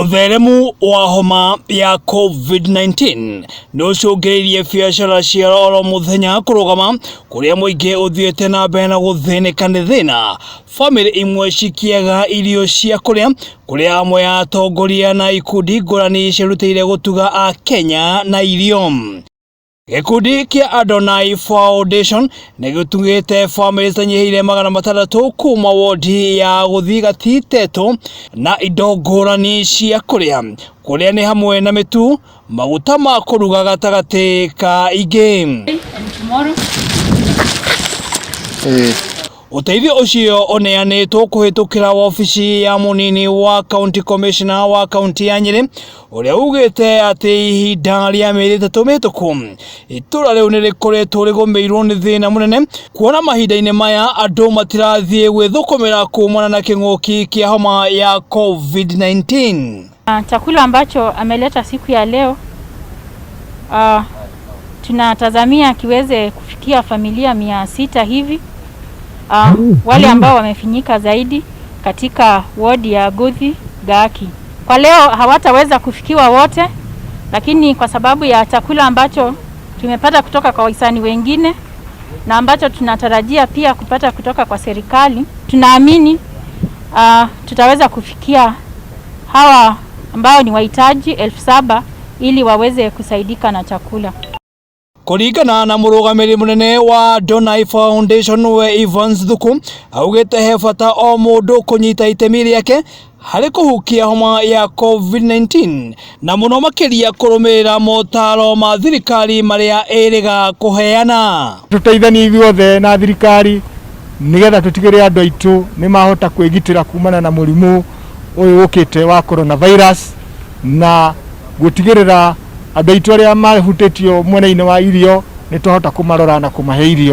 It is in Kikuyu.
Ũtheremu wa homa ya COVID-19 nĩ ũcũngĩrĩirie biacara cia oro mũthenya kũrũgama kũrĩa mũingĩ ũthiĩte na mbere na gũthĩnĩka nĩ thĩna. Bamĩrĩ imwe cikĩaga irio cia kũrĩa kũrĩa amwe a atongoria na ikundi ngũrani ciĩrutĩire gũtuga Akenya na irio. Gĩkundi kĩa Adonai Foundation nĩ gĩtugĩte bamĩrĩ citanyihĩire 600 kuma wodi ya Gũthigati Teto na indo ngũrani cia kũrĩa, kũrĩa nĩ hamwe na mĩtu, maguta ma kũruga gatagatĩ ka ingĩ. Ũteithio ũcio ũneanĩtwo kũhĩtũkĩra wabici ya mũnini wa county commissioner wa kaunti ya Nyĩrĩ ũrĩa ugĩte atĩ ihinda rĩa mĩeri 3 mĩhĩtũku itũra rĩu nĩ rĩkoretwo rĩgũmĩirwo nĩ thĩna mũnene kuona mahinda-inĩ maya andũ matirathiĩ gwĩthũkũmĩra kumana na kĩng'ũki kĩa homa ya COVID-19. Chakula ambacho ameleta siku ya leo tunatazamia kiweze kufikia familia 600 hivi, wale ambao wamefinyika zaidi katika wodi ya Guthi Gaki. Kwa leo hawataweza kufikiwa wote, lakini kwa sababu ya chakula ambacho tumepata kutoka kwa wahisani wengine na ambacho tunatarajia pia kupata kutoka kwa serikali, tunaamini tutaweza kufikia hawa ambao ni wahitaji 7,000 ili waweze kusaidika na chakula. Kũringana na mũrũgamĩrĩri mũnene wa Adonai Foundation we Evans Thuku augĩte he bata o mũndũ kũnyita itemi rĩake harĩ kũhukia homa ya COVID-19 na mũno makĩria kũrũmĩrĩra motaro ma thirikari marĩa ĩrĩga kũheana. Tũteithanie ithuothe na thirikari nĩgetha tũtigĩrĩre andũ aitũ nĩ mahota kwĩgitĩra kumana na mũrimũ ũyũ ũkĩte wa coronavirus na gũtigĩrĩra andũ aitũ arĩa mahutĩtio mwena-inĩ wa irio nĩ twahota kũmarora na kũmahe irio.